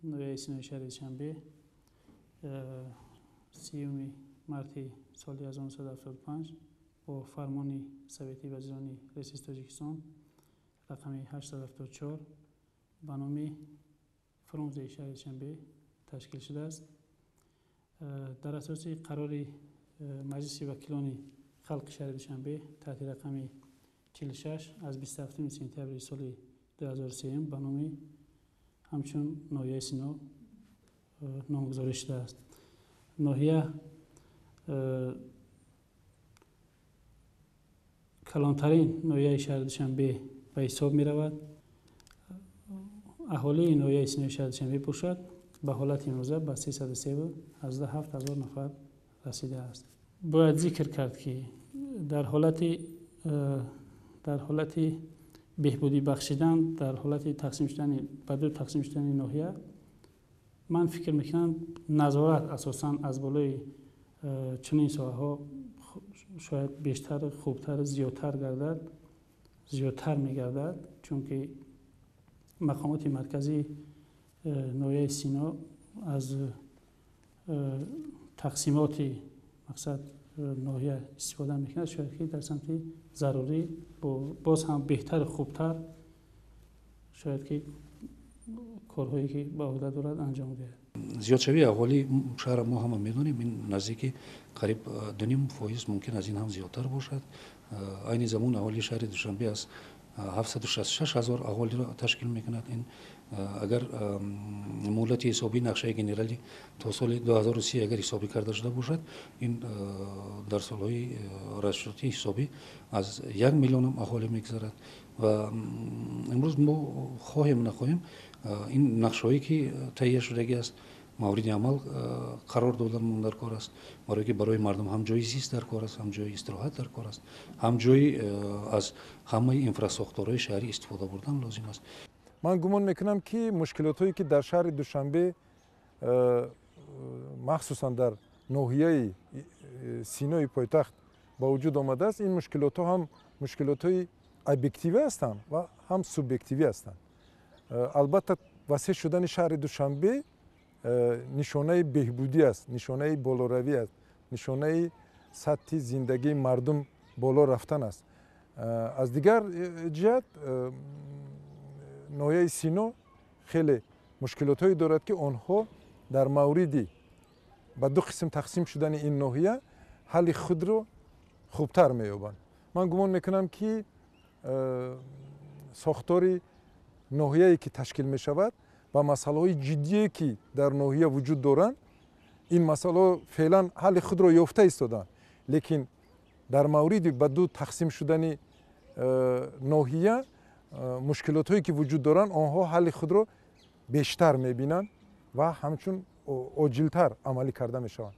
ноҳияи Синои шаҳри Душанбе 30 марти соли 1975 бо фармони Совети вазирони Раиси Тоҷикистон рақами 874 ба номи Фрунзеи шаҳри Душанбе ташкил шудааст. Дар асоси қарори Маҷлиси вакилони халқи шаҳри Душанбе таҳти рақами 46 аз 27 сентябри соли 2003 ба номи ҳамчун ноҳияи Сино номгузорӣ шудааст. Ноҳия калонтарин ноҳияи шаҳри Душанбе ба ҳисоб меравад. Аҳолии ноҳияи Синои шаҳри Душанбе бошад, ба ҳолати имрӯза ба 303,7 ҳазор нафар расидааст. Бояд зикр кард, ки дар ҳолати беҳбудӣ бахшидан, дар ҳолати тақсим шудани ба ду тақсим шудани ноҳия, ман фикр мекунам, назорат асосан аз болои чунин соҳаҳо шояд бештар, хубтар, зиёдтар гардад, зиёдтар мегардад, чунки мақомоти марказии ноҳияи Сино аз тақсимоти мақсад ноҳия истифода мекунад, шояд ки дар самти зарурӣ боз ҳам беҳтар, хубтар шояд ки корҳое ки ба уҳда дорад анҷом диҳад. Зиёдшавии аҳолии шаҳра мо ҳама медонем, ин наздики қариб 2,5% мумкин аз ин ҳам зиёдтар бошад. Айни замон аҳолии шаҳри Душанбе аз 766 ҳазор аҳолиро ташкил мекунад. Ин агар муҳлати ҳисобии нақшаи генералӣ то соли 2030 агар ҳисобӣ карда шуда бошад, ин дар солҳои расчёти ҳисобӣ аз 1 миллионам аҳолӣ мегузарад. Ва имрӯз мо хоҳем нахоҳем ин нақшаҳое ки таҳия шудагӣ аст мавриди амал қарор додан дар кор аст, барое ки барои мардум ҳам ҷои зист дар кор аст, ҳам ҷои истироҳат дар кор аст, ҳам ҷои аз ҳамаи инфрасохторҳои шаҳрӣ истифода бурдан лозим аст. Ман гумон мекунам, ки мушкилотҳое ки дар шаҳри Душанбе, махсусан дар ноҳияи Синои пойтахт ба вуҷуд омадааст, ин мушкилотҳо ҳам мушкилотҳои объективӣ ҳастанд ва ҳам субъективӣ ҳастанд. Албатта, васеъ шудани шаҳри Душанбе нишонаи беҳбудӣ аст, нишонаи болоравӣ аст, нишонаи сатҳи зиндагии мардум боло рафтан аст. Аз дигар ҷиҳат, ноҳияи Сино хеле мушкилотҳое дорад, ки онҳо дар мавриди ба ду қисм тақсим шудани ин ноҳия ҳалли худро хубтар меёбанд. Ман гумон мекунам, ки сохтори ноҳияе ки ташкил мешавад ва масъалаҳои ҷиддие ки дар ноҳия вуҷуд доранд, ин масъалаҳо феълан ҳалли худро ёфта истоданд, лекин дар мавриди ба ду тақсим шудани ноҳия мушкилотҳое ки вуҷуд доранд, онҳо ҳалли худро бештар мебинанд ва ҳамчун оҷилтар амалӣ карда мешаванд.